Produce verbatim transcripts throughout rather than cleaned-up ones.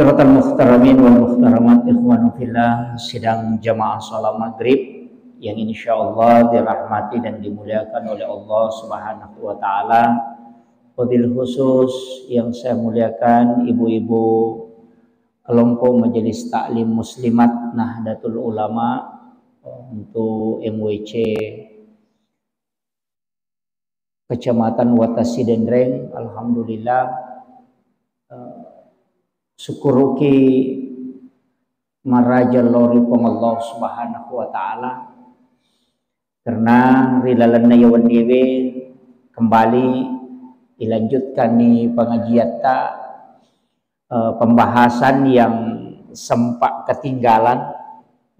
Hadirin muhtaramin wal muhtaramat, ikhwanu fillah, sidang jamaah salat maghrib yang insyaallah dirahmati dan dimuliakan oleh Allah Subhanahu wa Ta'ala. Wabil khusus yang saya muliakan ibu-ibu kelompok Majelis Taklim Muslimat Nahdlatul Ulama untuk M W C Kecamatan Watasi Denreng. Alhamdulillah, eh, syukuruki maraja lao ri Puang Allah Subhanahu wa Ta'ala, karena ri lalenna iya wenniewe kembali ilanjutkanni pengajiatta, eh, pembahasan yang sempat ketinggalan,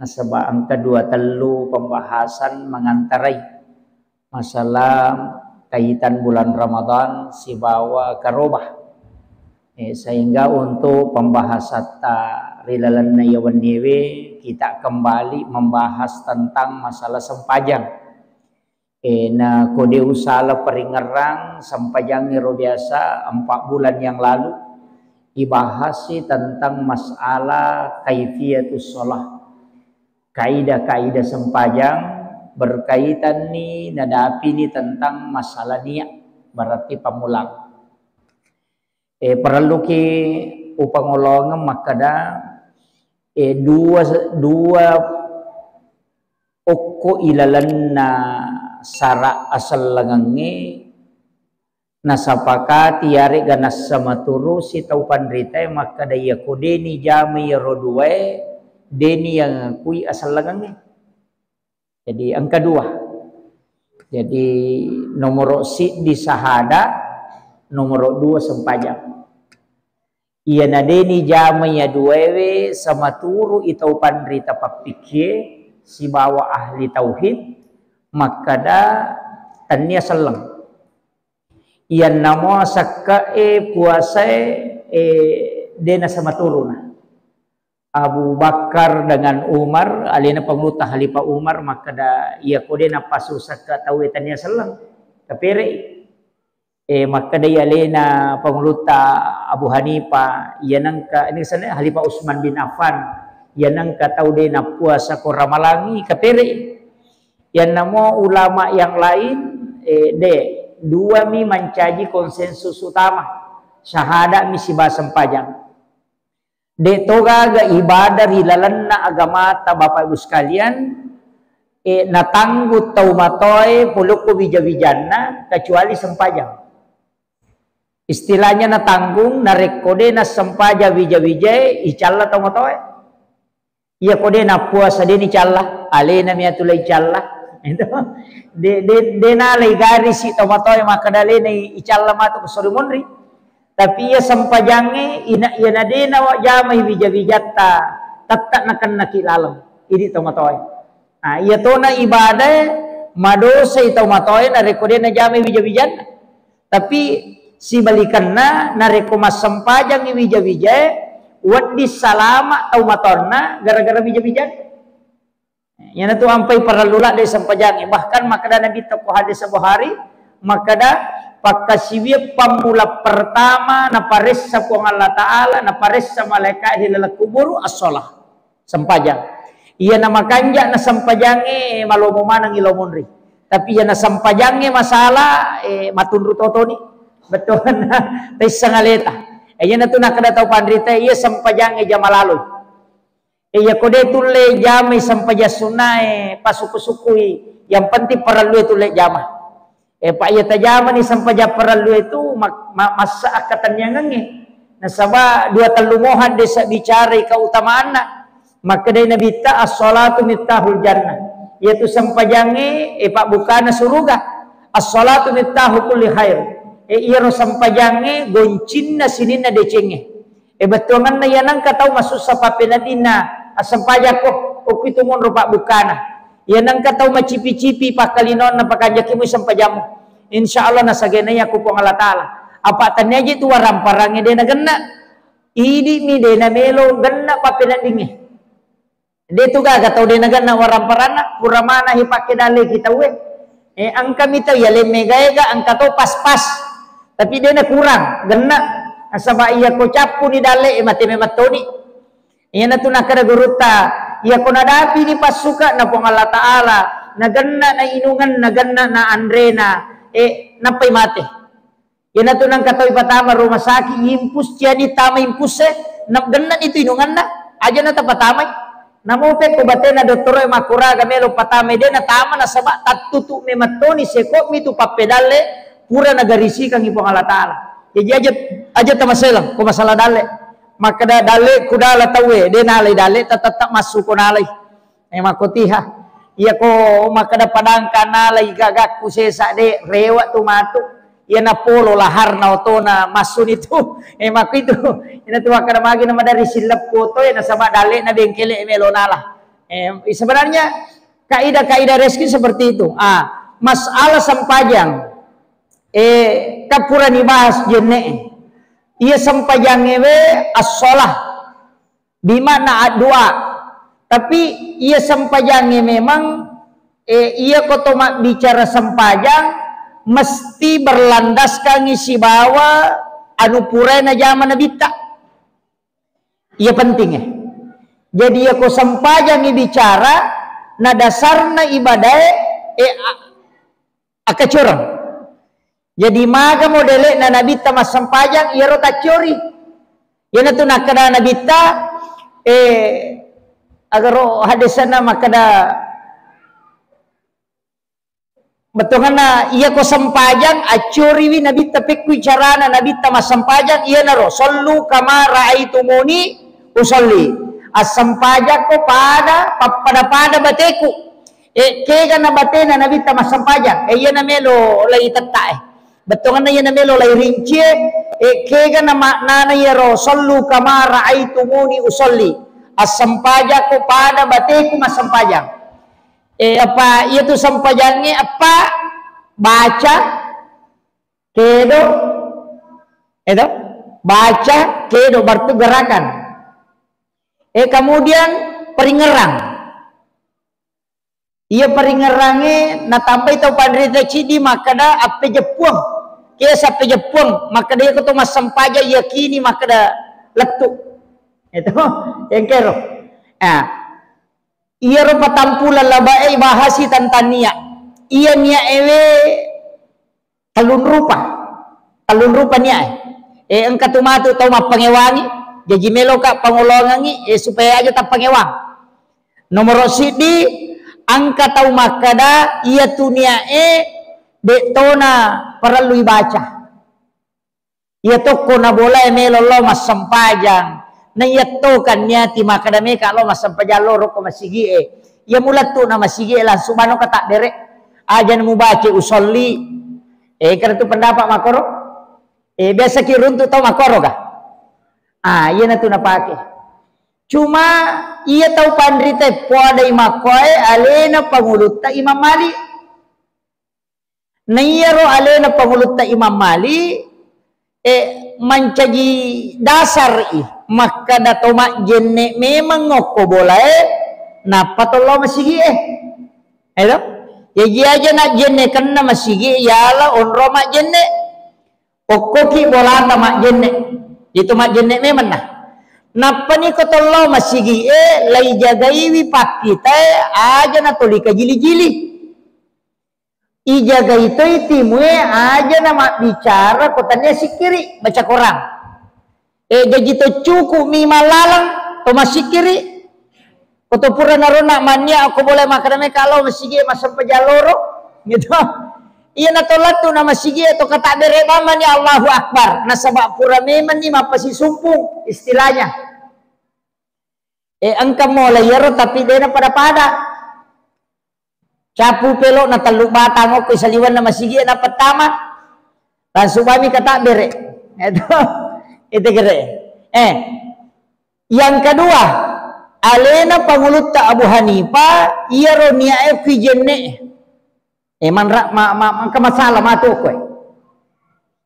nasaba engka dua tellu pembahasan mengantarai masalah kaitan bulan Ramadan sibawa karobah. Eh, sehingga untuk pembahasatta ri lalenna iya wenniewe, kita kembali membahas tentang masalah sempajang. Eh, na kode usala peringerang, sempajangnge ro biasa empat bulan yang lalu, ibahasi tentang masalah kaifiatus shalah, kaidah-kaidah sempajang, berkaitanni nadapini tentang masalah niat, berarti pammulang. Eh, parelluki upangolongeng makkeda, eh, dua, dua okko ilalenna sara asellengengnge nasapakati yarega nassamaturu si tau panritae makkeda, iyako deni jamai iyaro duae, deni yang akui asellengengnge. Jadi engka dua. Jadi nomoro siddi sahada, nomoro dua sempajang. Iyana deni jama iya duaewe samaturu i tau panrita pappikkie sibawa ahli tauhid makkeda tennia selleng. Iyanna mua sekke'e puasae, eh, dena samaturuna. Abu Bakar dengan Umar, alena Pangulutta Khalifah Umar, makkeda, iyako de nappasu sekke tauwe tennia selleng, kapere'i. Eh, makkeda iya alena Pangulutta Abu Hanifah, iya nengka, ini sana Khalifah Utsman bin Affan, iya nengka tau de nappuasa ko Ramalangi, kapere'i. Iyanna mua ulama yang lain, eh, de, dua mi mancaji konsensus utama, syahada mi sibawa sempajang. De to gaga ibadah ri lalenna agamata, Bapak Ibu sekalian, eh, natanggung tau matoae polokko wija-wijanna kecuali sempajang. Istilahnya natanggung, narekko de nassempajang wija-wijae, icalla tau matoae. Iyako de nappuasa, de nicalla, alena mi atu lai calla. Itu. De, de, de nalai garisi tau matoae makkeda alena icalla matu ko sori monri. Tapi iya sempajangnge, ina, iyana de nawajamai wija-wijatta, tette nakennaki laleng. Idi tau matoae. Nah, iya tona ibadae, madosai tau matoae narekko de najamai wija-wijanna. Tapi sibalikenna, narekko massempajangngi wija-wijae, wedding salama tau matoanna gara-gara wija-wijae. Iyanatu ampai parellu ladde sempajangnge. Bahkan makkeda Nabitta ko hadis Bukhari, makkeda, pakkasiwiang pammula pertama naparessa Puang Allah Ta'ala, naparessa malaikat ri laleng kuburu, as-shalah. Sempajang. Iya namakanja na sempajangnge malomo manengngi lao monri. Tapi iya na sempajangnge masalah, eh, matunru totoni. Bettuanna, taisseng aleta. Eh, iyanatu nakkeda tau panrita, iya sempajangnge jama laloi. Eh, iyako de tulle jamai sempajang sunnae, pasukku-sukkui. Yang penting parellue tulle jama. Eh, pa iya tajamani sempajang parellue tu mak-, ma-, massa akkatenniangengnge. Nasaba dua tellu mohang desa bicarai keutamaanna. Makkedai Nabitta, "As-shalatu miftahul jannah." Iyatu sempajangnge, eh, pabbukana suruga. "As-shalatu miftahu kulli khair." Eh, iyaro sempajangnge goncinna sininna decengnge. Eh, bettuangenna iya nengka tau masussa pappeneddinna assempajakko, okkitu monro pabbukana. Iya nengka tau macipi-cipi pakkalinonna pakanjaki mui sempajammu. Insya Allah nasagenai aku Puang Allah Ta'ala. Apa tania je tu waramparangnge de nagenna. Idi mi de namelo genna pappeneddingnge. De tu gaga tau de nagenna waramparanna, pura mana hi pakke dalle ki tauwe. Eh, engka mi tau iya lemme gaega, engka to pas-pas. Tapi de nakurang, genna. Nasaba iya ko cappuni dalle e, mate memettoni. Iyanatu nakkeda gurutta, iya ko nadapini passuka na Puang Allah Ta'ala, nagenna na inungan, nagenna na anrena, e, nappai mate. Iyanatu nangka tau ipatama rumah sakit, impus ciani tama impus e, na-, genna itu inunganna, aja na tapatamai. Namo pekko batena dottoro e makkuraga melo patamai, de natama nasaba tattutu memettoni, seko'mi tu pappedalle pura nagarisikangi Puang Allah Ta'ala. Jaji aja, aja tamaselang ko masalah dalle. Makkeda dalle kudala tauwe, de nalai dalle, ta-, tetap massu ko nalai. E, makkotiha. Iya ko makkeda padangka nalai gagakku sesa de, rewa tu matu. Iya napolo laharna otona massuni tu. E, makkuitu. Ina tu makkeda magi na madari silleppo to, e, nasaba dalle na bengkele e melo nala. E, sebenarnya kaidah-kaidah rezeki seperti itu. Ah, masalah sempajang. E, kapurani bahas jenne. Iya sempajangnge we as-shalah. Bimakna addu'a. Tapi iya sempajangnge memang, e, iya ko to mabbicara sempajang mesti berlandaskangi sibawa anu purae najama nabitta. Iya penting e. Jadi iya ko sempajangngi bicara na dasarna ibadae, e, a-, akkacoreng. Jadi maga modele'na nabitta massempajang, iyaro taccori. Iyanatu nakkeda nabitta, e, agaro hadisana makkeda, bettuanna iya ko sempajang, accoriwi nabitta pekkui carana nabitta massempajang, iyanaro, "Sallu kama ra'aitumuni usalli." Assempajakko pada, pappada-pada bateku. E, kega na batena nabitta massempajang? E, iyana melo lai tetta e. Bettuanna iyana melo lai rinci e. E, kega na maknana iyaro, "Sallu kama ra'aitumuni usalli." Assempajakko pada bateku massempajang. E, apa iyatu sempajangnge, apa baca, kedo, edo, baca, kedo, berarti gerakan. E, kemudian peringerang. Iya peringerangnge natambai tau panrita ciddi makkeda appejeppuang. Kesa appejeppuang, makkeda iya ko to massempajang yakini makkeda lettu. Itu, engkero. Ah. Iyaro patampulang labae ibahasi tentang niat. Iya niat ewe tellung rupa. Tellung rupa niat e. E, engka tu matu tau mappangewangi, jaji meloka pangolongangi, e, supaya aja tappangewang. Nomoro siddi, engka tau makkeda, iya tu niat e, de tona parellu ibaca. Iya tokko na bolae melo lao massempajang. Na iya to kan niati makkeda meka lao massempajang loro ko masigi e. Iya mulettu na masigi e langsung bano ka tabbere. Aja na mubaca usolli. E, kada tu pendapat makoro. E, biasa ki runtu tau makoro ka. Ah, iya na tu napake. Cuma iya tau panrita e poadai makkoe alena pangulutta Imam Malik. Na iyaro alena pangulutta Imam Malik, e, mancaji dasar i makkeda to majjenne memeng okko bolae, nappa to lao masigi e. Edo? Jaji aja najjenne kenna masigi e, yala onro majjenne. Okkoki bolata majjenne. Itu majjenne memeng na. Nappani ko to lao masigi e, lai jagaiwi pakkitae, aja na toli kajili-jili. Ijagai toi timue aja na mabbicara ko tania sikkiri, baca Quran. E, jaji to cukup mi mallalang to massikkiri. Ko to pura naronna mannia ko boleh makkeda meka lao masigi e massempajang loro. Gitu. Iya na to lettu na masigi e to katabbere mamani Allahu Akbar. Nasaba pura memang ni mappasisumpung istilahnya. E, engka mo layero tapi dena pada-pada. Capu pelo na tellu batang okko saliwenna masigi e na pertama. Langsung bami katabbere. Itu, itu kere. Eh, yang kedua, alena pangulutta Abu Hanifah, iyaro niae kui jenne. Eh, manra-, ma-, ma-, mangka masalah matu koe.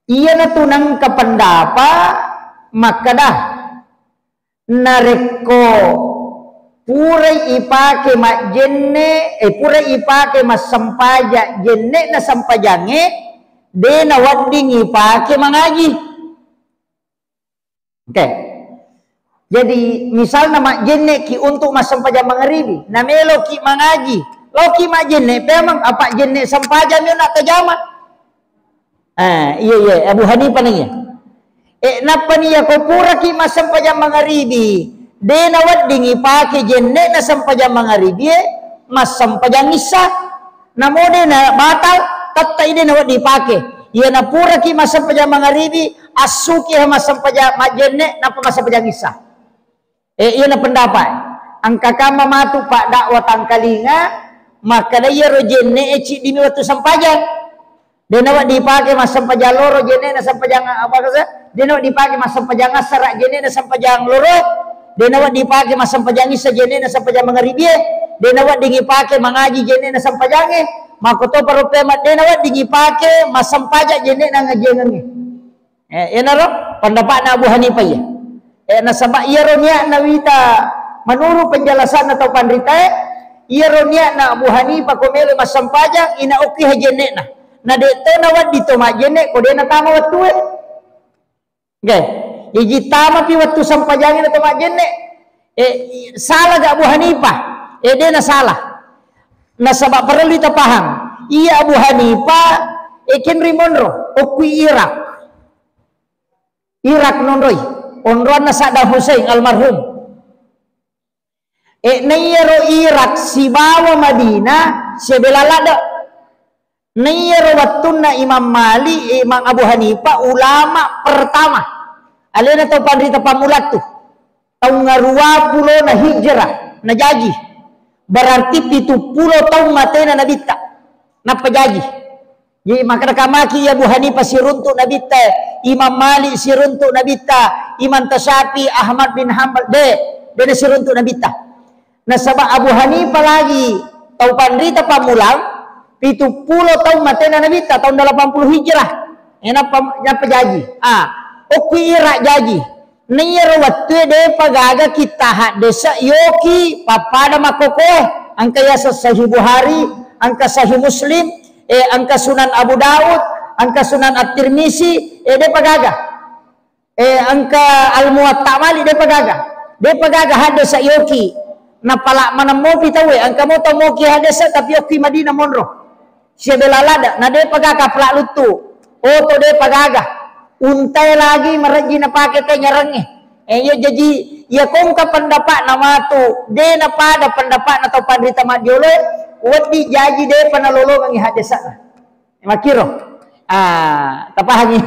Iyana tu nangka pendapat makkeda, narekko purai ipake majjenne, eh, purai ipake massempaja jenne na sempajangnge, de nawedding ipake mangaji. Oke. Jadi misalna majjenne' ki untuk massempajang mangaribi, namelo ki mangaji, lao ki majjenne' pemeng, apa jenne' sempajang mi nak tajama. Eh, iya, iya, Abu Hanifah na iya. Eh, nappa ni iya ko pura ki massempajang mangaribi, de' nawedding ipake jenne'na sempajang mangaribi e, massempajang issa. Namo de' na batal, tettai de' nawedding ipake. Iya na pura ki massempajang mangaribi, assuki ha massempajang majjenne', nappa massempajang issa. Eh, iyana pendapat. Engka kamma matu pak dakwa tangkalinga, makkada iyaro jenne'e ciddimi wettu sempajang. De' nawedding ipake massempajang loro jenne'na sempajang apa kasa? De' nawedding ipake massempajang assara jenne'na sempajang loro. De' nawedding ipake massempajang issa jenne'na sempajang mangaribie. De' nawedding ipake mangaji jenne'na sempajange. Makkotopa rupe ma-, de' nawedding ipake massempajang jenne'na ngajiangengnge. Eh, iyanaro pendapatna Abu Hanifah iya. Eh, nasaba iyaro niatna wita, menurut penjelasanna tau panritae, iyaro niatna Abu Hanifah ko melo massempajang, ina okki ha jenne'na. Na de' to nawedding to majjenne' ko de' natama wettue. Oke. Jaji tamapi wettu sempajangnge na to majjenne'. Eh, salah ga Abu Hanifah? Eh, de' na salah. Nasaba parellu tapahang. Iya Abu Hanifah, eh, kenri monro, okkui Irak. Irak nonroi. Onroanna Saddam Hussein almarhum. Eh, naiyaro Irak sibawa Madinah siabela ladde'. Naiyaro wettunna Imam Malik, Imam Abu Hanifah, ulama pertama. Alena tau panrita pammulattu. Taung aruwa pulona hijrah najaji. Berarti pitu pulo taung matena nabitta. Nappa jaji. Jadi, makkeda kamaki iya Abu Hanifah siruntu nabitta, Imam Malik siruntu nabitta, Imam Tasyafi, Ahmad bin Hambal, de, de nasiruntu nabitta. Nasaba Abu Hanifah lagi tau panrita pammulang, pitu pulo taung matena nabitta, taung delapan puluh hijrah. Eh, nappa, nappa jaji. Ah, okku ira jaji. Naiyaro wettue depa gaga kitta haddese yoki pappada makkokoe, engka yaseng Sahih Bukhari, engka Sahih Muslim, eh, engka Sunan Abu Daud, engka Sunan At-Tirmizi, eh, depa gaga. Eh, engka Al-Muwatta Malik depa gaga. Depa gaga haddese yoki. Napala maneng mopi tauwe, engka mo tau moki haddese tapi okki Madinah monro. Siabela ladde, na depa gaga pela luttu. Oto depa gaga. Untae lagi marejji napake te nyarengnge. Eh, iya jaji, iya kongka pendapatna matu, de napada pendapatna tau panrita maddioloe, wedding jaji depa nalolongengi haddesana. Makkiro. Ah, tapahangi.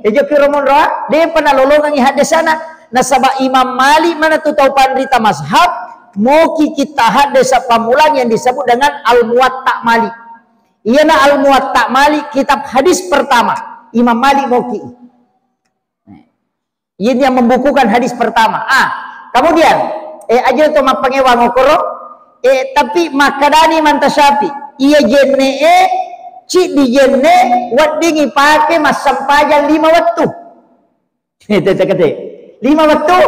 Ejo kiro monro, ah? Depa nalolongengi haddesana. Nasaba Imam Malik manatu tau panrita mazhab, moki kitta haddesa pammulang yang disebut dengan Al-Muwatta Malik. Iyana Al-Muwatta Malik kitab hadis pertama. Imam Malik moki. Ini yang membukukan hadis pertama. Ah, kemudian, eh, aja to mappangewang okoro, eh, tapi makkadani Imam Tasyafi, iya jenne'e, ciddi jenne, weddingi pake massempajang lima wettu. Tete kete. Lima wettu,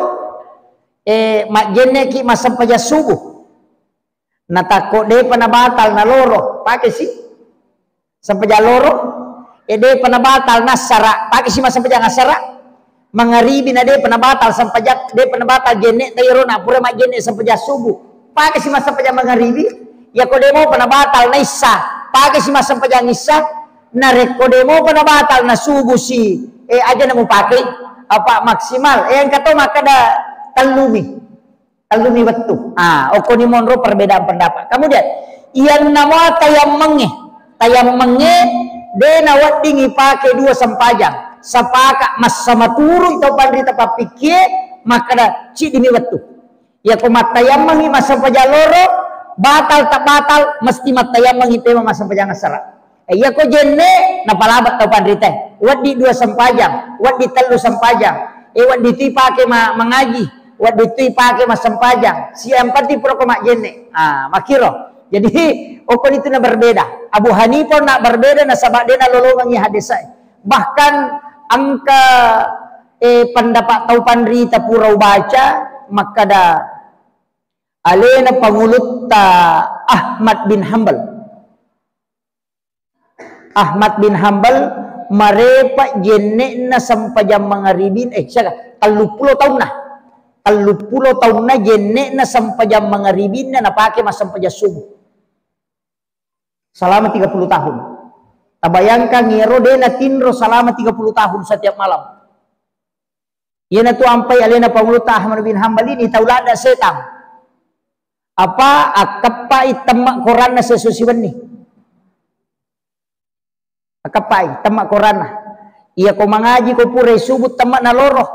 eh, majjenne ki massempajang subuh. Natakko depa nabatal naloro, pake si sempajang loro, e depa nabatal nassara, pake si massempajang assara, mangaribi na depa nabatal sempajang, depa nabatal jenne, tairo na pura majjenne sempajang subuh, pake si massempajang mangaribi, yako de mopa nabatal naissa, pake si massempajang issa, narekko de mopa nabatal na subuh si, e aja na mupake, apa maksimal, e engka to makkeda tellumi. Tellumi wettu. Ah, okkoni monro perbedaan pendapat. Kemudian, iyanna mua tayammengnge. Tayammengnge de nawedding ipake dua sempajang. Sepakat massamaturui tau panrita pappikkie, makkeda ciddimi wettu. Yako mattayammengngi massempajang loro, batal tak batal, mesti mattayammengngi pema massempajang assara. Eh, iyako jenne, napalaba tau panrita. Wedding dua sempajang, wedding tellu sempajang. Eh, wedding tu ipake ma-, mangaji, wedding tu ipake massempajang. Si yang penting purako majjenne. Ah, makkiro. Jadi, okko itu na berbeda. Abu Hanifah na berbeda nasaba de nalolongengi haddese. Bahkan engka, eh, pendapat tau panrita pura ubaca, makkeda alena pangulutta Ahmad bin Hambal. Ahmad bin Hambal marepa jenne'na sempajang mangaribin, eh, siaga? Telluppulo taunna. Telluppulo taunna jenne'na sempajang mangaribinna napake massempajang subuh. Selama tiga puluh tahun. Tabayangkang iyaro de natinro selama tiga puluh tahun setiap malam. Iyanatu ampai alena Pangulutta Ahmad bin Hambal ini tau ladda setang. Apa akkeppai temma koranna seso siwenni. Akkeppai temma koranna. Iyako mangaji ko purai subuh temma naloro.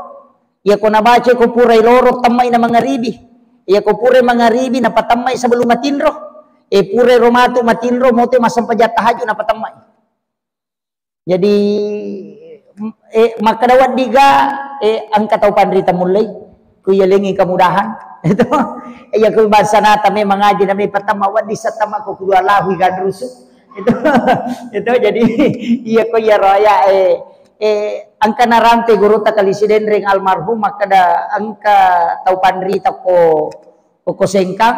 Iyako nabaca ko purai loro temmai na mangaribi. Iyako purai mangaribi napatemmai sebelum matinro. E purai ro matu matinro mote massempajang tahajud napatemmai. Jadi, eh, makkeda weddiga, eh, engka tau panrita mullei, ku yalengi kemudahan. Itu, iya ku bangsana tame mangaji name patemma weddi settemma ko kudu Allahu ganrusu. Itu, itu jadi, iya ko iya roya, eh, eh, engka narante gurutta Kali Sidenreng almarhum makkeda engka tau panrita ko, ko, ko Sengkang,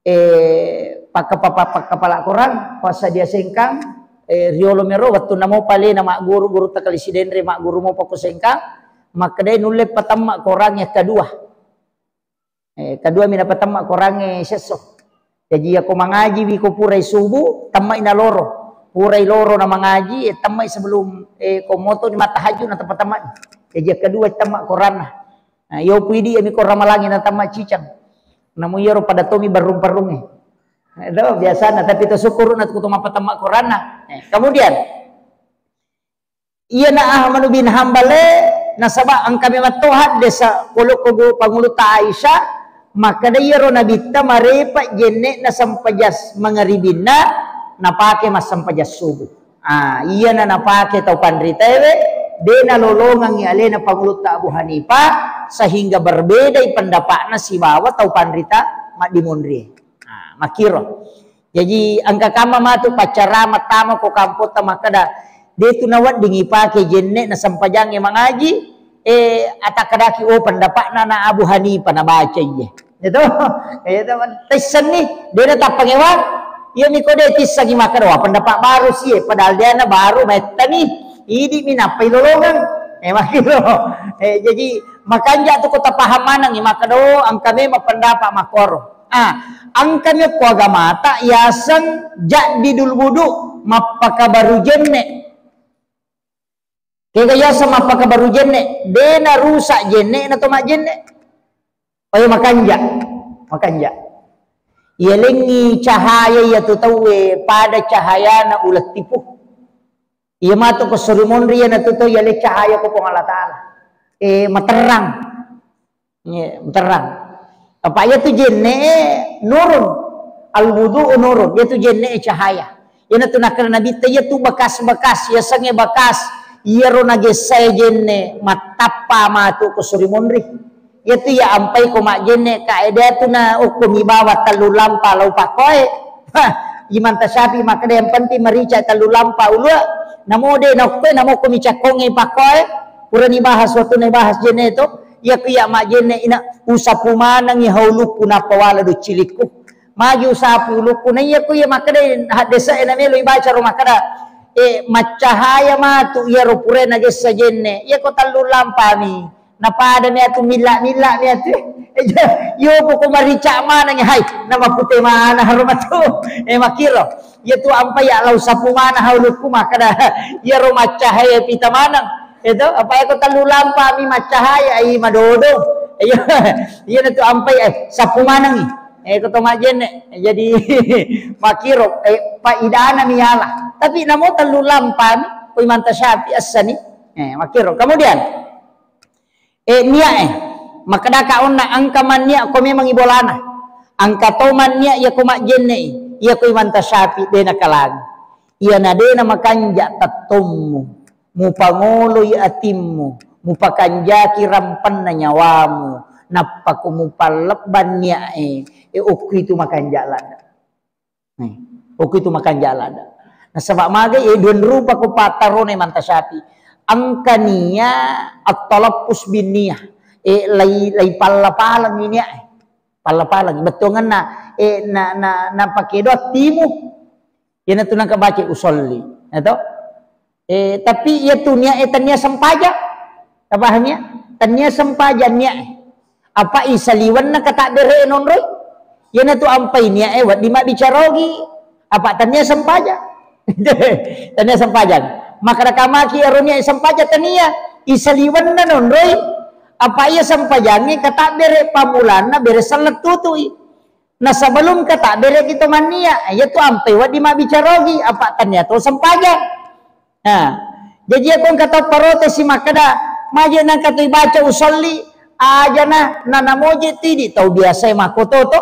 eh, pakkapa-, pakkapala Korang, passadia Sengkang, eh, riolo mero wettunna mopa alena magguru, gurutta Kali Sidenreng magguru mopa ko Sengkang, makkedai nulle patemma Korang yang kedua. Eh, kedua mina patemma Korangnge sesso. Jaji yako mangaji wi ko purai subuh, temmai naloro. Purai loro na mangaji, eh, temmai sebelum, eh, ko moto ni mattahajud na temma-temma. Jaji yang kedua temma Koranna. Nah, iyo pui idi ami ko ramalangi na tamma cicang. Namu iyaro pada tomi barrung-parrungnge. Itu biasana, tapi to syukur na tu to mappatemma Koranna. Eh, kemudian, iyana Ahmad bin Hambal e, nasaba engka memang to haddesa polo ko gu-, Pangulutta Aisyah, makkeda iyaro nabitta marepa jenne'na sempajas mangaribinna, napake massempajas subuh. Ah, iyana napake tau panritaewe, de nalolongengngi alena Pangulutta Abu Hanifah, sehingga berbedai pendapatna sibawa tau panrita maddimonrie. Ah, makkiro. Jaji, engka kamma matu paccarama tama ko kampotta makkeda, de tu nawedding ipake jenne na sempajangnge mangaji, eh, atakkedaki, oh, pendapatna na Abu Hanifah nabaca iye. Itu, itu, tessenni, de na tappangewang. Iya miko de tissengi makkeda, wah, pendapat baru sih, padahal de na baru mettani, idi mi nappa ilolongeng. Eh, makkiro. Eh, jadi, makanja tu ko tapaham maneng, makkeda, oh, engka memang pendapat makkoro. Ah, engka mi ko agamata yaseng jaddidul wudu, mappakabaru jenne. Kega yaseng mappakabaru jenne, de na rusak jenne na to majjenne. Oh iya, makanja, makanja. Iyalengngi cahaya iya tu tauwe pada cahayana uleng tipu. Iya matu ko suri monri iya na tu tau iyaleng cahaya ko Puang Allah Taala. Eh, materrang. Iya, materrang. Apa iya tu jenne nurun. Al wudu nurun. Iya tu jenne cahaya. Iya na tu nakkeda Nabitta iya tu bekas-bekas, iya sengnge bekas. Iyaro nagessae jenne mattappa matu ko suri monri. Iyatu iya ampai ko majjenne, kaedae tu na okko mi bawa tellu lampa lau pakkoe. Hah, Imam Tasyafi makkeda yang penting marica tellu lampa ulua. Namo de na okkoe, namo ko mi cakkongnge pakkoe. Purani bahas, waktu ne bahas jenne to. Iyaku iya majjenne ina usapu manengi haulukku nappa wala do cilikku. Magi usapu ulukku. Na iyaku iya makkeda haddese na melo ibaca ro makkeda, eh, maccahaya matu iyaro purae nagessa jenne. Iyako tellu lampa mi. Napada mi atu milla-milla mi atu. Iyo poko marica maneng, hai, nama pute mana haro matu. Eh, makkiro. Iya tu ampai ya lau sapu mana haulukku makkeda. Iyaro maccahaya pita maneng. Itu apa eko tellu lampa mi maccahaya, ai madodo. Iya, iya na tu ampai, eh, sapu maneng. Eh, ko to majjenne. Jadi, makkiro, eh, paidana mi yala. Tapi namo tellu lampa mi, ko Imam Tasyafi essani. Eh, makkiro. Kemudian, eh, niat, eh, makkedaka onna engka manniat ko memang ibolana. Engka to manniat iya ko majjenne, iya ko Imam Tasyafi de nakalangi. Iyana de na makanja tettommu, mupangoloi atimmu, mupakanjaki rampenna nyawamu, nappa ko mupallebbang niae, e, okko itu makanja ladda. Eh, okko itu makanja ladda. Nasaba magai, e, dua rupa ko pattarona Imam Tasyafi. Engka nia at-talaffus bin niyah. E, lai, lai palla-paleng niae. Palla-paleng. Bettuangenna, e, na, na, napakedo attimu. Iyanatu nengka baca usolli, ya toh? Eh, tapi iyatu niat e tania sempajang. Tapahami ya? Tania sempajang niae. Apa isaliwenna katabbere nonroi. Iyanatu ampai niae wedding mabbicara ogi. Apa tania sempajang. Tania sempajang. Maka kamaki ero niae sempajang tania. Isaliwenna nonroi. Apa iya sempajangnge katabbere pamulanna bere sellet tutui. Nah, sebelum katabbere kita mannia, iya tu ampai wedding mabbicara ogi, apa tania to sempajang. Nah, jaji aku engka tau protes si makkeda, maje nangka tu ibaca usolli, ajana, nanamoje tidi tau biasa makko toto,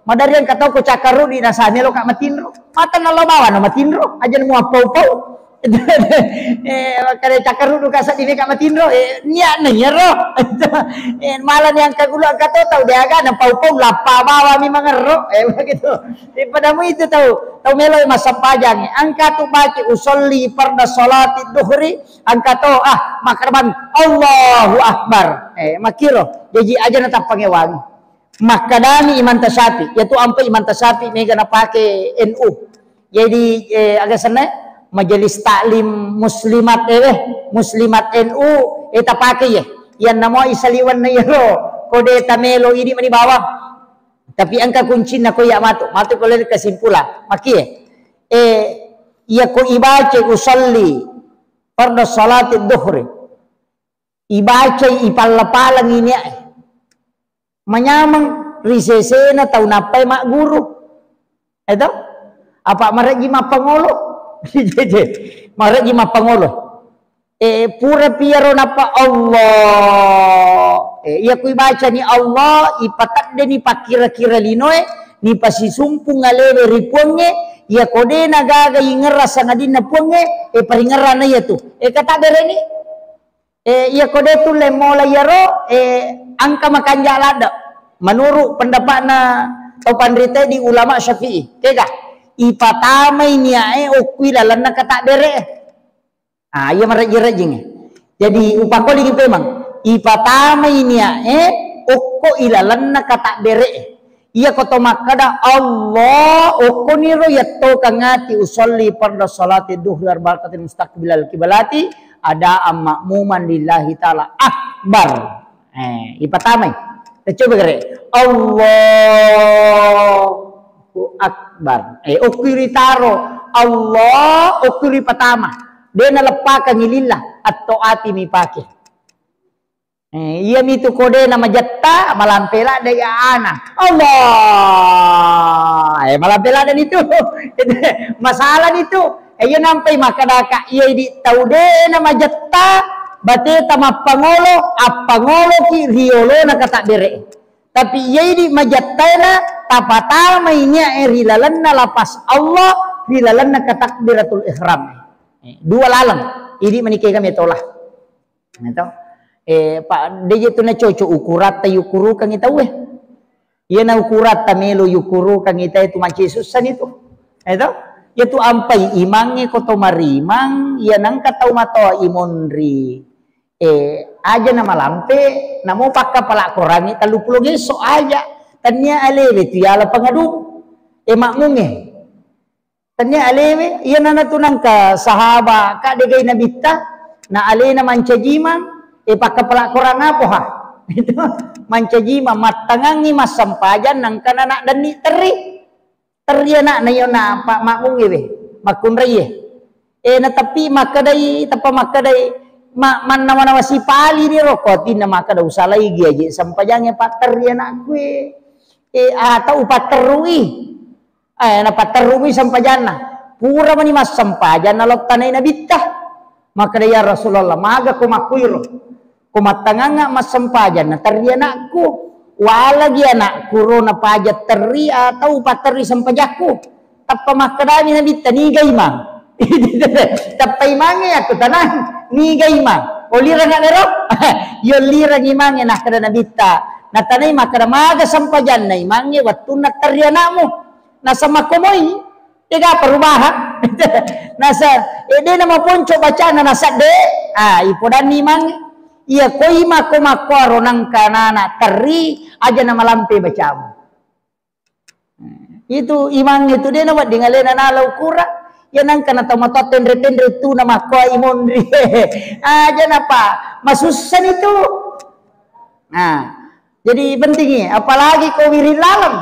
madari engka tau ko cakkarudi nasame lo ka matinro, mata nallo bawa no matinro, aja nemu appau-pau. Eh, makkeda cakkaruddu ka seddi meka matinro, eh, niatna iyaro. Eh, malah ni angka gulu angka to tau deaga na pau-pau lappa bawa mi mangerro. Eh, begitu. Eh, padamu itu tau, tau melo massempajang. Angka tu baca usolli farda salati duhri, angka to, ah, makkeda Allahu Akbar. Eh, makkiro. Jaji aja na tappangewangi. Makkedani Imam Tasyafi, yaitu ampe Imam Tasyafi mega napake N U. Jadi, eh, aga senna? Majelis Taklim Muslimat, eh, eh, Muslimat N U, eh, tapake ye. Yang namo isaliwan na yero, kode tamelo ini mani bawang. Tapi engka kuncinna ko iya matu, matu ko lele kesimpulan. Makie, eh, iya ko ibaca usolli fardu salati duhri. Ibacai, ipalla-pallang ini, eh. Manyameng ri sesena tau nappai magguru. Eto? Apa mareji mappangolo? Mareji mappangolo. Eh, pura piaro nappa Allah. Eh, iya kui bacani Allah, ipateddeni pakkira-kira linoe, nipasisumpung alewe ri puangnge, iya kodena gaga ingerra sangadinna puangnge, eh, paringerrana iya tu. Eh, kata bereni? Eh, iya kode tulle mola iyaro, eh, angka makanja ladde. Menurut pendapatna tau panrite di ulama Syafi'i, kega? Ipatamai niae okkui lalenna katabbere. Ah, iya marejjing-rejjing. Jadi upakolingi pemang. Ipatamai niae okko ilalenna katabbere. Iya ko to makkeda, Allah, okkoniro yattokang ati usolli farda salati duhri arba rakaatin mustaqbilal kibalati, adaan ma'muman lillahi ta'ala akbar. Eh, ipatamai. Tacoba gere. Allahu akbar. Eh, okkiri taro. Allah, okkiri patama. De naleppakang lillah. Atto ati mipake. Eh, iya mitu kode na majetta, malampe ladde ya ana. Allah. Eh, malampe ladde nitu. Masalah nitu. Eh, iya nampai makkadaka, iya idi tau de na majetta, bateta mappangolo, appangoloki riolona katabbere. Tapi iya idi majettaena, tapatamai niae ri lalenna lapas Allah, ri lalenna katakbiratul ihram. Eh, dua laleng. Idi menikega metola. Gitu. Eh, Pak, de je tu na cocok ukuratta yukurukangi tauwe. Iya na ukuratta melo yukurukangi tauwe tu manci sussani tu. Gitu. Iya tu ampai imangnge ko to marimang, iya nangka tau matoa imonri. Eh, aja na malampe, namo pakka pala korangi tellu pulo geso aja. Tania alewe tu yala pangadu. Eh, makmunge. Tania alewe, iya nana tu nangka sahaba, ka degai nabitta, na alena mancajimang, e pakka pala korang apoha. Itu mancajimang, mattangangi massempajang, nangka nana denni terri. Terri anakna iyo na pa makmungewe, makkunraie. E na tapi makkedai, teppa makkedai, ma-, mannawa-nawa sipali ni roko, atinna makkeda usalai gi aje sempajangnge patterri anakku e. E, atau upatterrui. Eh, napatterrumi sempajanna. Pura mani massempajang nalottanai nabitta. Makkeda, "Ya Rasulullah, maga ko makkuiro? Ko mattangangnga massempajang naterri anakku. Walagi anakku ro napaja terri atau upatterri sempajakku." Tappa makkedami nabitta, "Niga imang?" Tappa imangnge, "Aku tanang, niga imang? Olirang anero?" Yollirang imangnge, nakkeda nabitta. Natanai makkeda, "Maga sempajanna imangnge wettunna terri anakmu?" Nasa makkomoi, tega perubahan. Nasa, eh, de na maponco bacana nasa de, ah, ipodanni mang, iya koi mako makko aro nangka nana terri, aja na malampe bacamu. Itu imang itu de na wedding alena nala ukura, ya nangka na tau matoa tenre-tenre tu na makko imonri. Aja napa, masussani tu. Nah, jadi pentingi, apalagi ko wiring laleng.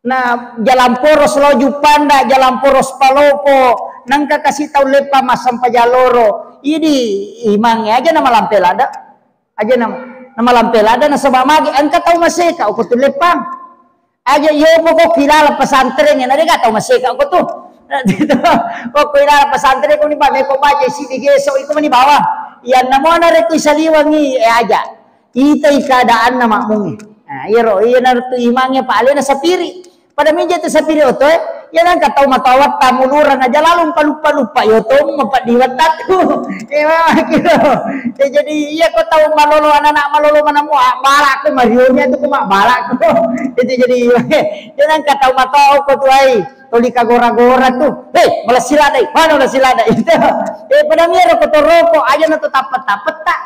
Nah, jalan poros lo Juppanda, jalan poros Palopo, nengka kasi tau leppang massempajang loro. Idi imangnge aja na malampe ladde. Aja na, na malampe ladde nasaba magi engka tau maseka ko tu leppang. Aja iyo poko kilala pesantren na dega tau maseka ko tu. Poko ilala pesantren ko ni ba meko baca isi digeso iko mani bawang. Iya namo na reko isaliwangi e aja. Itai keadaanna makmungnge. Nah, iyaro, iyanaro tu imangnge pa alena sapiri. Pada meja tu sapiri oto e, iya nengka tau matoa watta mulurang aja lalu paluppa-luppa iyo to mapeddi wattatu. Eh, memang gitu. Eh, jadi iya ko tau malolo anak-anak malolo manamu, ah, balak ko Mario nya tu ko mak balak ko. Itu jadi iya nengka tau matoa ko tu ai. Toli kagora-gora tu. Hei, malassi ladde, mana malassi ladde itu. Eh, pada miro ko toroko aja na tu tappet-tappet tak.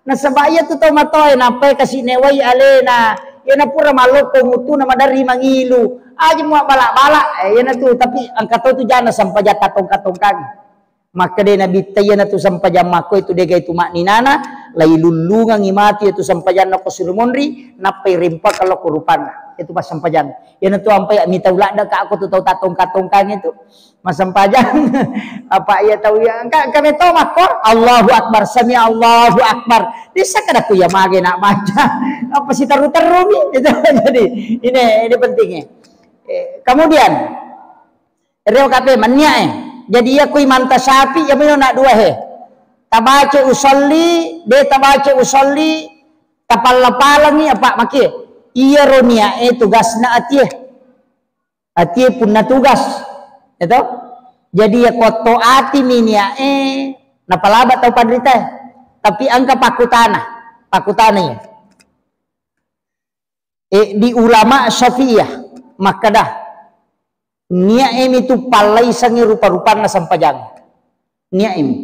Nasaba iya tu tau matoa e, nappai kasi newai alena. Iyana pura mallokko mutu na maderri mangilu. Aja mua bala-bala, eh, iyana tu, tapi engka to tu jana sempajang katongka-tongkangi. Makkeda Nabitta iyana tu sempajang makko itu dega itu makninana, lai lullungangi matu itu sempajanna ko suri monri, nappai rempa kalau ko rupanna. Itu pas sempajang. Iyana tu ampai mitau ladde ka ko tu tau tatongka-tongkangi itu. Massempajang. Apa iya tau iya? Engka, engka meto makko, Allahu Akbar, sami Allahu Akbar. Dessa kada ku iya mage nak baca. Apa siteru-terumi? Itu jadi ini, ini pentingnya. Eh, kemudian, reo kape mannia eh. Jadi iya ku imanta Syafi'i, iya mino nak dua he. Tabaca usolli, de tabaca usolli, tapalla-palangi apa makie. Iya ronia eh tugasna atie. Atie punna tugas, ya toh? Jadi ya kotto ati mi niae napalaba tau panritae. Tapi engka pakkutana, pakkutana ya. Eh, di ulama Syafi'iyah makkada, niae mi tu pallaisangi rupa-rupanna sempajang. Niae mi.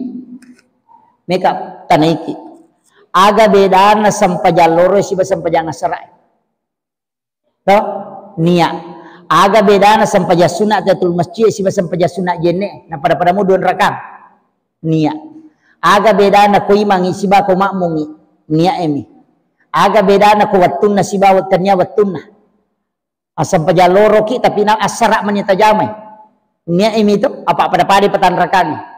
Meka tanaiki. Aga bedana sempajang loro siba sempajang asarae? To? Nia. Aga bedana sempajang sunna tahiyatul masjid siba sempajang sunna jenne? Na pada-pada mu dua rakang. Nia. Aga bedana ko imangi siba ko makmungi? Nia emi. Aga bedana ko wettunna siba wettennia wettunna? Assempajang loroki tapi na assara mani tajamai. Nia emi to apa pada-pada patanrakangi.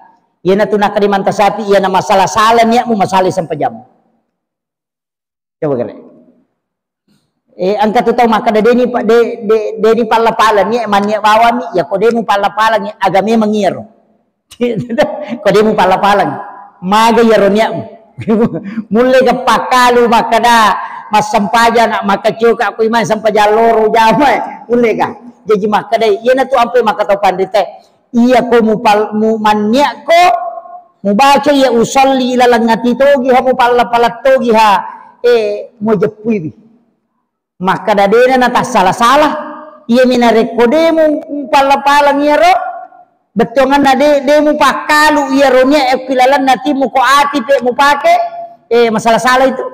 Iyana tu nakkeda manta Syafi'i, iyana masalah sala niatmu, masalah sempajammu. Coba kere. Eh, engka tu tau makkeda deni pa-, de-, de-, deni palla-pallang ni, mannia bawang ni, ya ko demu palla-pallang ni, aga memang iyaro. Ko demu palla-pallang. Maga iyaro niatmu. Mulle ga pakkalu makkeda massempajang, nak makkacoka ko imang sempajang loro jama. Mulle ga. Jaji makkeda, iyana tu ampe makkeda tau panrita. Iya ko mupal-, mu-, manniakko, mubaca iya usolli ilaleng ati togi ha, mupalla-pala togi ha, eh, mujeppuiwi. Makkeda dena natassala-sala. Iyami narekko de mu-, mupalla-palang iyaro, bettuanganna de, de mupakkalu iyaro nia e ku ilalenna atimu ko ati pe mupake, eh, masala-sala itu.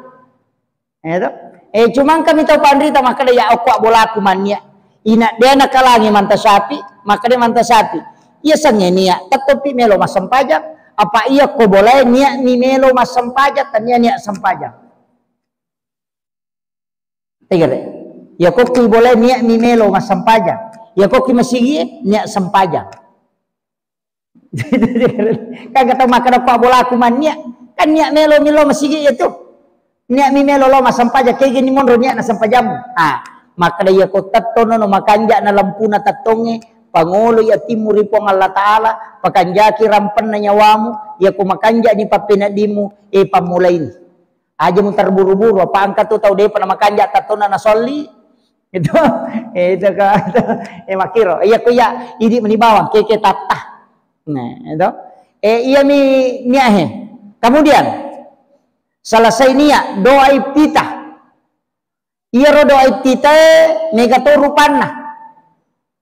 Eh, to? Eh, cuma engkami tau panrita makkeda, "Ya, okko abbolaku mannia." Ina de nakalangi manta Syafi, makkeda manta Syafi, "Iya sengnge nia, tettopi melo massempajang. Apa iya ko bolae nia mi melo massempajang, tania nia sempajang." Tegere. Ya ko ki bolae nia mi melo massempajang. Ya ko ki masigi nia sempajang. Kan kata makkeda ko abbolaku mannia, kan nia melo mi lo masigi itu. Nia mi melo lo massempajang, kegini monro nia na sempajammu. Ah, makkeda iya ko tettono no makanja na lempuna tettonge, pangoloi atimmu ri Puang Allah Taala, pakanjaki rampenna nyawamu, iya ko makanja ni pappeneddimmu, eh, pammulaini. Aja muterburu-buru, apa engka tu tau depa na makanja tettona na solli. Itu, eh, itu ka, eh, makkiro. Iya ko iya, idi meni bawang, keke tatta. Nah, itu. Eh, iya mi, nia he. Kemudian, selesai nia, doa iftitah. Iyaro doa iftitah e, mega to rupanna.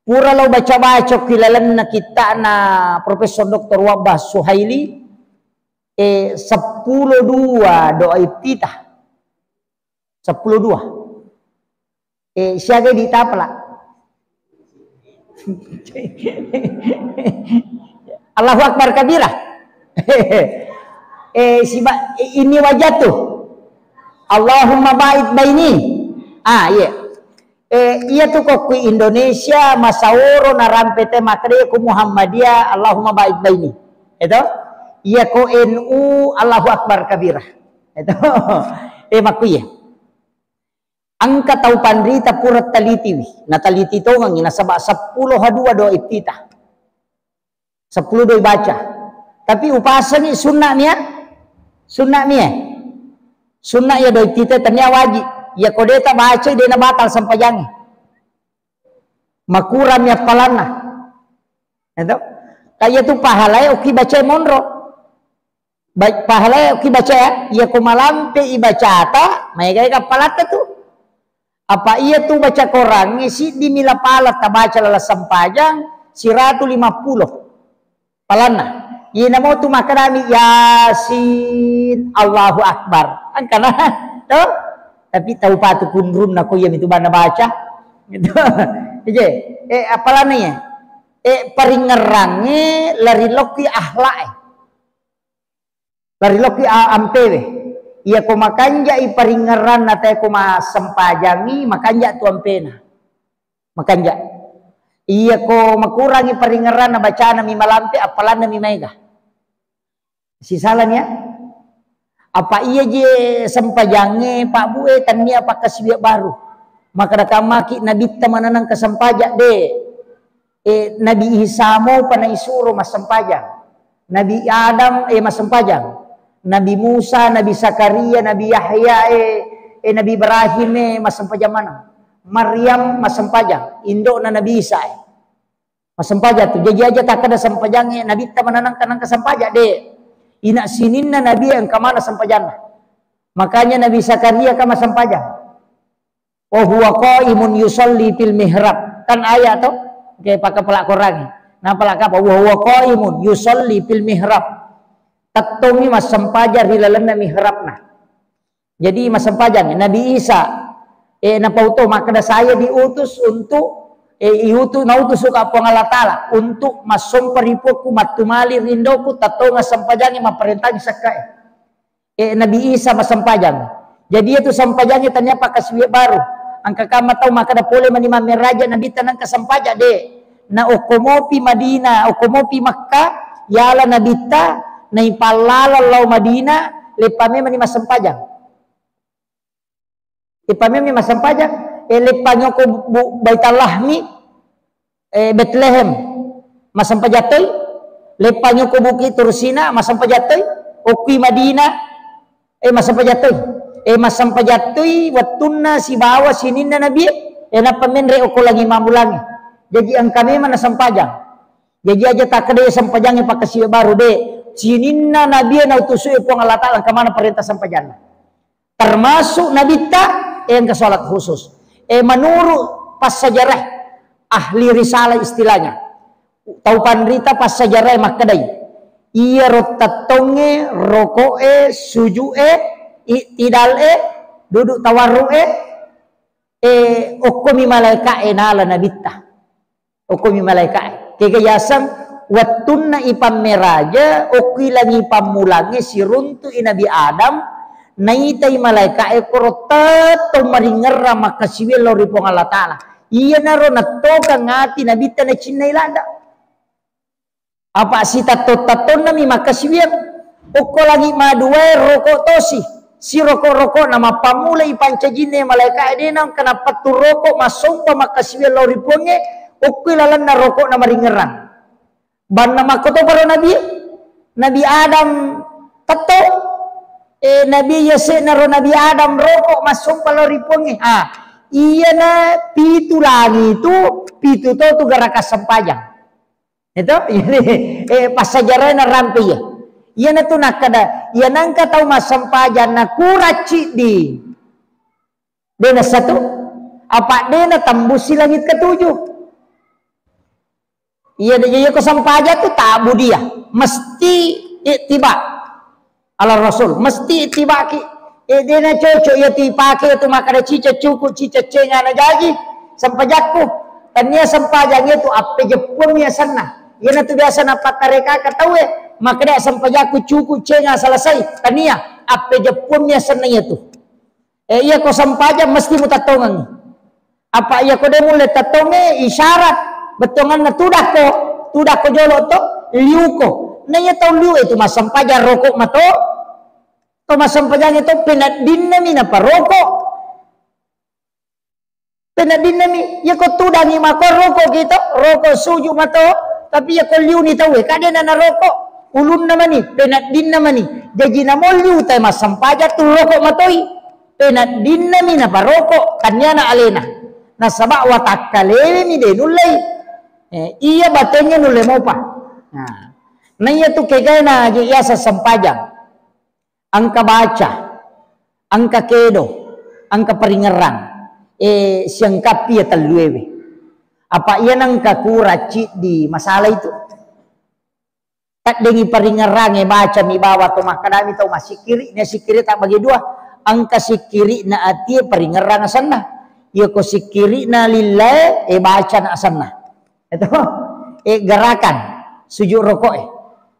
Pura lo baca-baca ki lalenna kitta'na Profesor Doktor Wabbah Suhaili, eh, seppulo dua doa iftitah. Seppulo dua. Eh, siaga di tapala. Allahu Akbar kabira. Eh, siba-, eh, ini wajah tuh. Allahumma ba'id baini. Ah, iya. Eh, iya tu ko kui Indonesia, Masaoro narampe te makkeda ko Muhammadiyah, Allahumma ba'id baini. Itu? Iya ko N U, Allahu Akbar kabira. Itu. Eh, makkuiye. Engka tau panrita pura talitiwi. Nataliti tongengi, nasaba seppulo ha dua doa iftitah. Seppulo doi baca. Tapi upasengi sunna mia? Sunna mia? Sunna iya doi iftitah, tania wajib. Iya ko de tabacai, de nabatal sempajangnge. Makurang mi appalanna. Itu? Kaya tu pahalae okki bacae monro. Ba-, pahalae okki bacae, iya ko malampe ibacata, maega-ega appalatta tu. Apa iya tu baca Korangnge, siddi mila pala tabaca lala sempajang, siratu lima pulo palanna. Iyana mo tu makkedami, "Yasin, Allahu Akbar." Engkana, to? Tapi tau patu kunrunna ko iya mitu banna baca. Gitu. Ije, eh, apalana iya? Eh, paringngerangnge lari lokki akhlak e. Lari lokki a-, ampewe. Iya ko makanjai paringngeranna te ko massempajangi, makanja tu ampena. Makanja. Iya ko makurangi paringngeranna bacana mi malampe, appalanna mi maega. Sisalani ya. Apa iya je sempajangnge, Pak Bu, eh, tania pakkasiwiang baru. Makkeda kammaki nabitta mananang kesempajang, de. Eh, Nabi Isa mopa naisuro massempajang. Nabi Adam, eh, massempajang. Nabi Musa, Nabi Zakaria, Nabi Yahya, eh, eh, Nabi Ibrahim, eh, massempajang maneng. Maryam massempajang. Indo'na Nabi Isa, eh. Massempajang tu. Jaji aja takkeda sempajangnge, eh, nabitta mananang kanang kesempajang, de. Ina sininna nabi engka mana sempajanna. Makanya Nabi Zakaria kan massempajang. "Wa huwa qaimun yusalli fil mihrab." Kan ayat to? Oke, pakai pelak Quran. Nah, pelak apa? "Wa huwa qaimun yusalli fil mihrab." Tettongi massempajang ri lalenna mihrabna. Jadi massempajang Nabi Isa, eh, napauto makkeda, "Saya diutus untuk, eh, iutu-, nautus suka Puang Allah Taala untuk massompa ri puakku, mattumali rindoku, tattonga sempajangi, mapparentangi sekkae." Eh, Nabi Isa massempajang. Jadi, itu sempajangnge tania pakkasiwiang baru. Engka kamma tau makkeda pole mani mammeraja nabitta nengka sempajang, de. Na okko mopi Madinah, okko mopi Makkah, yala nabitta, naipallala lao Madinah, leppa memani massempajang. Leppa memani massempajang, eh, leppa nyoko bu-, bu-, Baitallahmi, eh, Betlehem, massempajang toi, leppa nyoko Bukit Tursina, massempajang toi, okkui Madinah, eh, massempajang toi. Eh, massempajang toi wettunna sibawa sininna Nabi, eh, nappa menre okko langi mammulangi. Jaji engka memang nasempajang. Jaji aja takkeda sempajangnge pakkasiwiang baru, de. Sininna Nabi nautusu Puang Allah Taala, engka mana perintah sempajanna. Termasuk nabitta, eh, engka salat khusus. Eh, menurut passajarah ahli risalah istilahnya, tau panrita passajarah makkedai, iyaro tettongnge, roko'e, suju'e, i'tidal'e, duduk tawarru'e, eh, okkomi malaika'e nala nabitta. Okkomi malaika'e. Kega yaseng wettunna ipammeraja, okkui langi pammulangnge siruntu'i Nabi Adam, naitai malaika'e koro tettong maringerrang makkasiwiang lao ri Puang Allah Taala. Iyanaro nettokang ati nabitta nacinnai ladda. Apa sitattong-tattonnami makkasiwiang. Okko langi maduae roko tosi. Siroko-rokona mappammulai pancajinna malaika'e de nengka nappettu roko massompa makkasiwiang lao ri Puangnge, okkoi lalenna rokona maringerrang. Banna makkotoparo Nabi, Nabi Adam tettong, eh, Nabi yase'naro Nabi Adam roko massompa lao ri Puangnge. Ah, iyana pitu langi tu, pitu to tu garaka sempajang. Itu, eh, passajarana rampe iya. Iyanatu nakkeda, iya nengka tau massempajang nakurang ciddi. De nassatu, apa de natembusi langit ketujuh. Iya de, iya ko sempajang tu tabu dia. Mesti ittiba. Ala Rasul, mesti ittibaki. Eh, de na cocok iya tu ipake tu makkeda cica cuku, cica cenga na jaji sempajakku. Tania sempajang itu appejeppuang mi asenna. Iyana tu biasa napattareka ka tauwe, makkeda sempajakku cuku, cenga, selesai. Tania, appejeppuang mi asenna iya tu. Eh, iya ko sempajang mesti mutattongengngi. Apa iya ko de mulle tattonge isyarat bettuanganna tudakko, tudakko jolo to, liuko. Na iya tau liu itu massempajang roko mato, to massempajang itu peneddinna mi naparoko. Peneddinna mi, iya ko tudangi mako roko kita, roko suju mato, tapi iya ko liuni tau e, kadena na roko, ulunna mani, peneddinna mani. Jaji namo liu tai massempajang tu roko matoi. Peneddinna mi naparoko, tanniana alena. Nasaba watakkalewe mi de nullei. Eh, iya batenya nulle mopa. Nah, na iya tu kegaena je iasa sempajang. Engka baca, engka kedo, engka paringerrang. Eh, siangkappi iya telluewe. Apa iya nengka kura ciddi masalah itu. Taddengi paringerrange, baca mi bawa to makkedami tau massikkiri, ne sikkiri tak bagi dua. Engka sikkiri na atie paringerrang asenna. Iya ko sikkiri na lillae, e baca na asenna. Itu, e gerakan sujud rokok e.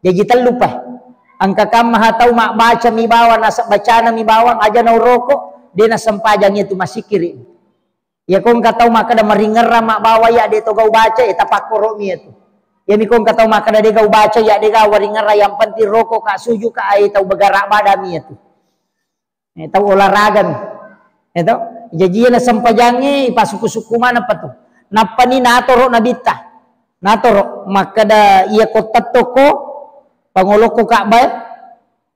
Jaji tellu pa. Engka kamma ha tau mabbaca mi bawang, nasab bacana mi bawang, aja nau rokok, de nasempajang itu massikkiri. Iya ko engka tau makkeda maringerrang mabbawa iya de to gau baca, e tapakkoro mi itu. Iya mi ko engka tau makkeda de gau baca, iya de gau waringerrang, yang penting rokok ka sujud ka ai tau begara badami itu. Eh, tau olahraga mi. Eto? Jaji iya nasempajangnge ipasukku-sukku maneng pa tu. Nappani natoro nabitta. Natoro makkeda iya ko tettokko pangolokko Ka'bah e,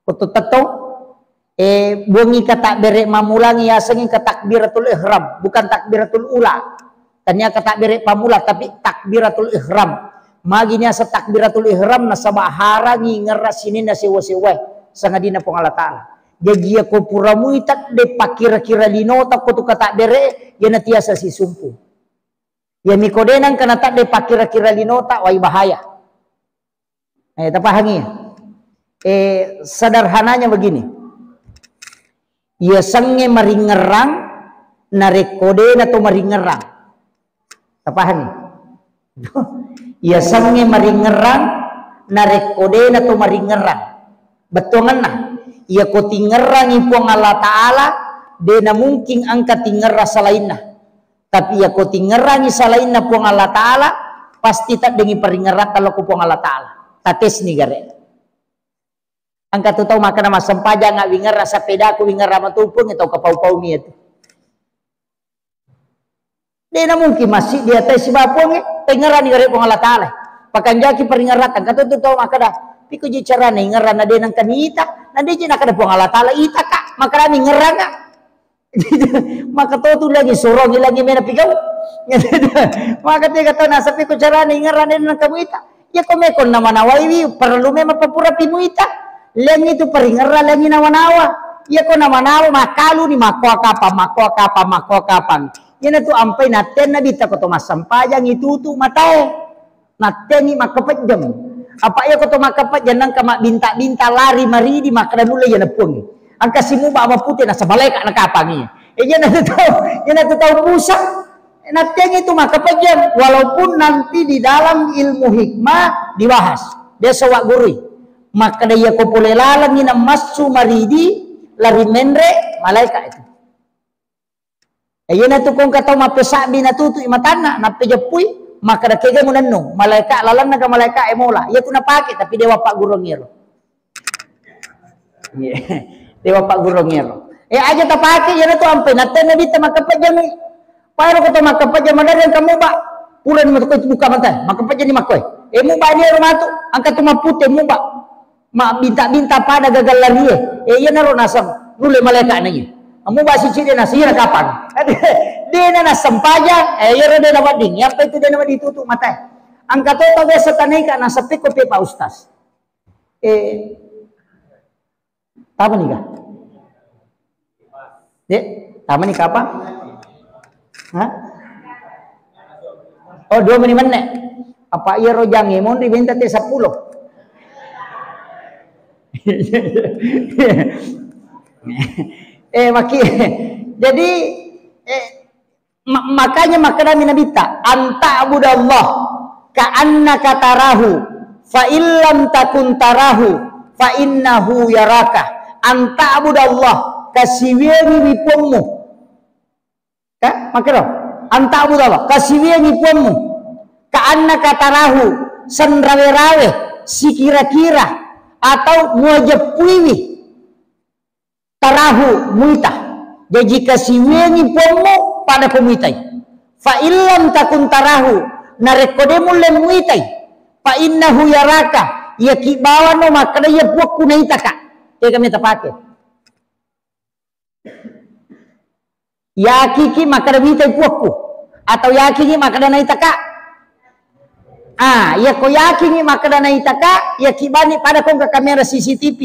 ko to tettong, eh, buangi ka takbere mammulangi yasengnge ka takbiratul ihram, bukan takbiratul ula. Tania ka takbere pamula, tapi takbiratul ihram. Magi niaseng takbiratul ihram? Nasaba harangi ngerra sininna sewa-sewae, sangadinna Puang Allah Ta'ala. Jaji iya ko pura muita de pakkira-kira linota ko tu ka takbere, iyana tiasa sisumpu. Iya mi ko de nengka na tadde pakkira-kira linota, wai bahaya. Eh, tapahangi? Eh, sederhananya begini. Iya sengnge maringerrang, narekko de na to maringerrang. Tapahangi? Iya sengnge maringerrang, narekko de na to maringerrang. Bettuangenna, iya ko tingerrangi Puang Allah Ta'ala, de na mungkin engka tingerrang salainna. Tapi iya ko tingerrangi salainna Puang Allah Ta'ala, pasti taddengi paringerratta lao ko Puang Allah Ta'ala. Tatesni gare. Engka tu tau makkeda massempajang, wingerra sepedaku, wingerra matupung, tau kapau-pau mi itu. De na mungkin masih di atas sibapuang, tengerani gare Puang Allah Ta'ala. Pakanjaki paringerratta, engka tu tau makkeda, piko ji carana ingerrang na de nengka niita, na de ji nakkeda Puang Allah Ta'ala, ita ka, makkeda mi ingerrang ka. Maka to tu lagi surongi lagi mena pigau. Maka tega tau nasappi ko carana ingerrang de nengka muita. Iya ko meko namanawaiwi, perlu memang papura pi muita. Leng itu paringerrang, leng nawa-nawa. Iya ko nawa-nawa, makkaluni, makkoa kapang, makkoa kapang, makkoa kapang. Iyana tu ampai nattenna bitta ko to massempajang itutu matae. Nattenni makkapejjang. Apa iya ko to makkapejjang nengka mabbinta-binta lari maridi makkeda nulle iya neppuangngi. Engka simuba mapute nasaba malaeka nakapangi. Eh, iyana tu tau, iyana tu tau Musa. Nattengi tu makkapejjang, walaupun nanti di dalam ilmu hikmah dibahas. Biasa wa gurui. Makkeda iya ko pole lalengngi namassu maridi lari menre malaeka itu. Eh, iyana tu ko engka tau mappesabbi natutu'i matanna, nappejeppui, makkeda kega munennung, malaeka lalenna ga malaeka e mola. Iya tu napake, tapi dewa paggurung iyaro. Iya. Dewa paggurung iyaro. Eh, aja tapake, iyana tu ampai, nattenna bitta makkapejjang. Paro ko to makkapejjang, madereng kamu ba. Purani matu ko buka mantai, makkapejjang ni makkoe. Eh, muba ni ero matu, engka tu mappute muba. Mabbinta-binta pada gagal larie. Eh, iyanaro naseng. Nulle malaeka na iya. Kamu basi cide nasira kapang. Dena nasempajang. Eh, iyaro dena wedding. Apa itu dena wedding tutup mata. Angka to biasa tanaika naseppi ko pe Pak Ustaz. Eh, apa nih kah? Dek, tama ni kapang? Hah? Oh, dua menit menne. Apa iya rojang e monri benta te seppulo. Eh, maki. Jadi, eh, Ma-, makanya makkedami Nabitta, "Anta'budallah ka'annaka tarahu, fa illam takun tarahu, fa innahu yaraka." Anta'budallah, kasiwiangiwi puammu. Ka, makkero, antabu tolo, kasiwiangi puammu. Ka annaka tarahu, senrawe-rawe, sikira-kira, atau muajeppuiwi. Tarahu, muita. Jaji kasiwiangi puammu, pada ko muitai. Fa illam takun tarahu, narekko de mulle muitai. Fa innahu yaraka, iya kibawano makkeda iya puakku naitaka. Tega meta pake. Yakiki makkeda mitai puakku, atau yakiki makkeda naitaka? Ah, iya ko yakiki makkeda naitaka, iya kibani pada ko engka kamera C C T V.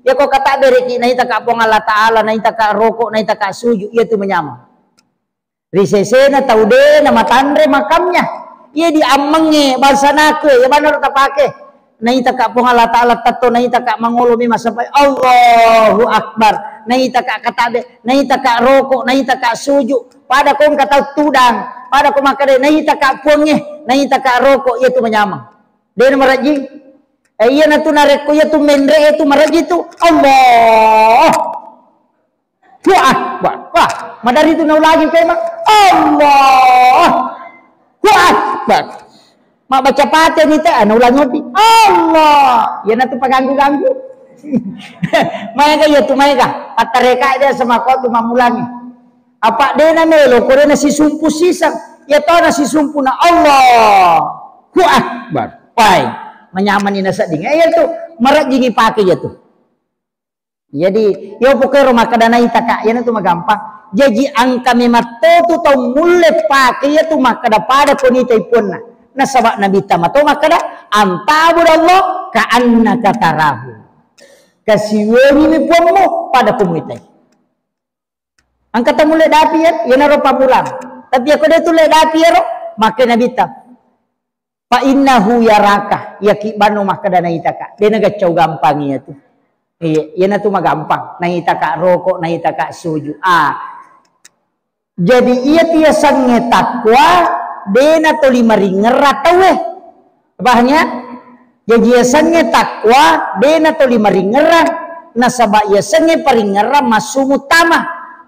Iya ko kata bereki naitaka Puang Allah Ta'ala, naitaka rokok, naitaka suju, iya tu manyameng. Ri sesena tau de na matanre makamnya. Iya di ammengnge bangsa naku, iya bana ro tapake. Naitaka Puang Allah Ta'ala tetto, naitaka mangolo mi masapai. Allahu Akbar. Naitaka katabe, naitaka rokok, naitaka suju. Pada ko engka tau tudang, pada ko makkeda, naitaka puangnge, naitaka rokok, iya tu manyameng. De na marajing. Eh, iya na tu narekko iya tu menre, eh, tu marajing tu. Allah. Allahu Akbar. Wah, madari tu naulangi pemang. Allahu Akbar. Mabbaca Fatihah ni te, ah, naulangi opi. Allah. Iya na tu paganggu-ganggu. Maega iya tu maega. Attareka de sama ko tu mammulangi. Apa de na melo, ko de na sisumpu siseng. Iya to na sisumpu na Allahu Akbar. Wai, manyamani na sedding. Eh, iya tu, marajingi pake iya tu. Jadi, yo pokoknya ro makkeda naitaka, iyana tu magampang. Jaji engka memang to tu tau mulle pake iya tu makkeda pada ko nitai puanna. Nasaba Nabitta mato makkeda, "Antabu Allah ka annaka tarahu." Kasiwengi mi puammu pada ko muitai. Engka tau mulle dapi ya, iyanaro pammulang. Tapi ako de tu le dapi iyaro, makkeda Nabitta. Fa innahu yaraka, iya kibbanno makkeda naitaka. De nagaccau gampang iya tu. Iya, iyana tu magampang. Naitaka roko, naitaka suju. Ah. Jadi iya tu yasengnge takwa, de na toli maringerra tauwe. Paham ya? Jadi yasengnge takwa, de na toli maringerra. Nasaba yasengnge paringerra massu muttama.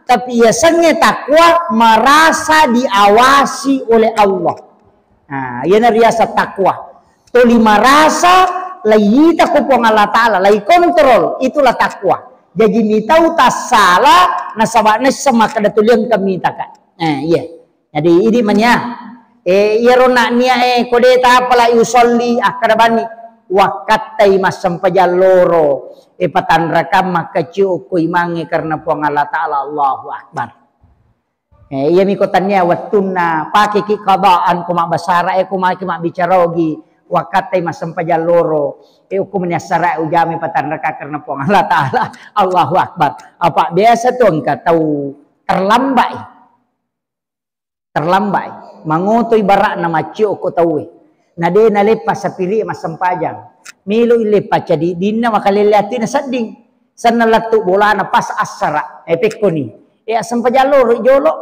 Tapi yasengnge takwa merasa diawasi oleh Allah. Nah, iyana riaseng takwa. Toli marasa laiyita ko Puang Allah Ta'ala, lai kontrol, itulah takwa. Jaji mitau tassala, nasaba naisseng makkeda tuli engka mitaka. Eh, iya. Jadi idi mania. Eh, iyaro na nia, eh, ko de tapala usolli, akkeda bani, wakkattai massempajang loro, eh, patanrakang makkacio ko imangnge karena Puang Allah Ta'ala, Allahu Akbar. Eh, iyami ko tania wettunna pakeki qadaan ko mabbasara e, ko maki mabbicara ogi, wakkattai massempajang loro, eh, okko meni assara ujami patanraka karena Puang Allah Ta'ala. Allahu Akbar. Apa biasa tu engka tau terlambat, eh. Terlambat, eh. Mangoto ibaratna maccio ko tauwe. Na de naleppa sapiri massempajang. Melo ileppa cadi dinna makalele ati na sedding. Senna lettu bolana pas assara, eh, pekkoni. Eh, assempajang loro jolo,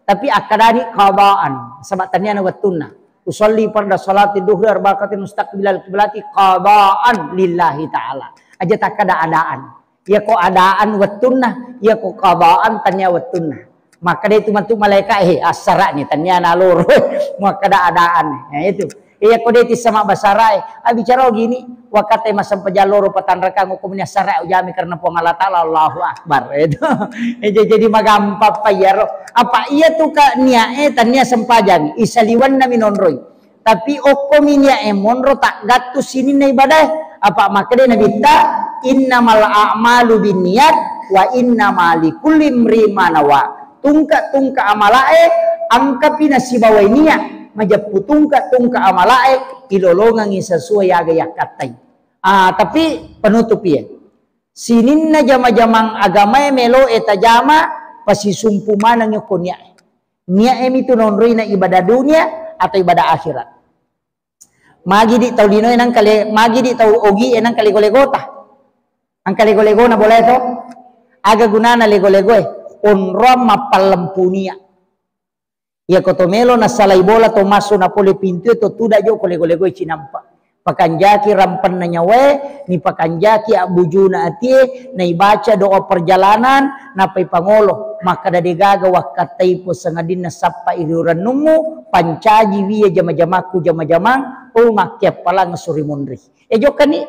tapi akkadani qadaan, saba taniana wettunna. Usolli farda salati duhri arba rakatin mustaqbilal kiblati qadaan lillahi ta'ala. Aja takkada adaan. Iya ko adaan wettunna, iya ko qadaan tania wettunna. Makkeda itu matu malaika, "Eh, assara'ni, tania naloro." Makkeda adaan. Nah, itu. Iya ko de tissa mabbasara e, ah, bicara gini, wakkattai massempajang loro patanrakang ko meni assara ujami karena Puang Allah Ta'ala, Allahu Akbar. Itu. Eh, ja-, jadi magampang pa iyaro. Apa iya tu ka niae tania sempajang, isaliwanna mi nonroi. Tapi okko mi niae monro taggattu sininna ibadae. Apa makkeda Nabitta, "Innamal a'malu binniyat wa innama likulli imri'in ma nawa." Tungka-tungka amalae engkapi nasibawai niat, majeppu tungka-tungka amalae ilolongengi sesuai aga yakkattai. Ah, tapi penutup iya. Sininna jama-jamang agamae meloe tajama, pasisumpu maneng okko niae. Niae mitu nonroina ibadah dunia atau ibadah akhirat. Magi di tau linoe nangka le-, magi di tau ogi e nangka lego-legota. Angka lego-legona bola e to. Aga gunana lego-legoe? Onroang mappallempu nia. Iya ko to melo nassalai bola to massu na pole pintu e to tuda jo ko lego-legoe cinampa. Pakanjaki rampenna nyawae, nipakanjaki abbujuna atie, naibaca doa perjalanan, nappai pangolo. Makkada degaga wakkattai pong sangadinna sappai ri urennummu, pancaji wiya jama-jamakku jama-jamang, oh, makkeappalang suri munri. E, jokkani,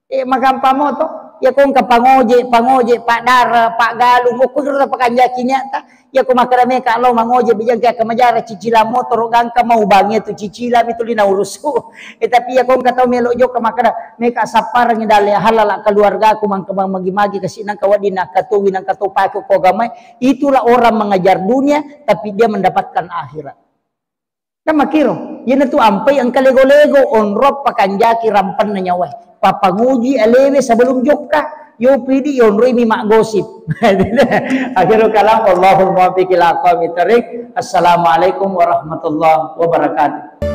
e, magampang moto. Iya ko engka pangoje, pangoje, paddara, paggalung, okko kiro pakanjaki niatta. Iya ko makkada meka lo mangoje, bijang ke kamajara cicilang motoro gangka mau bangi tu cicilang itu lina urusu. E, tapi iya ko engka tau melo jokka makkada meka sapparangi dalle halala keluargaku mangka magi-magi kasi nangka wadi nangka towi nangka to pake ko gamai. Itulah orang mengajar dunia tapi dia mendapatkan akhirat. Kan makkiro, iyanatu ampai engka lego-lego, onrong pakanjaki rampenna nyawae. Papanguji alewe sebelum jokka. Yo pidi yonroi mi maggosip. Akhirul kalam, wallahul muwaffiq ila aqwamit thariq. Assalamualaikum warahmatullahi wabarakatuh.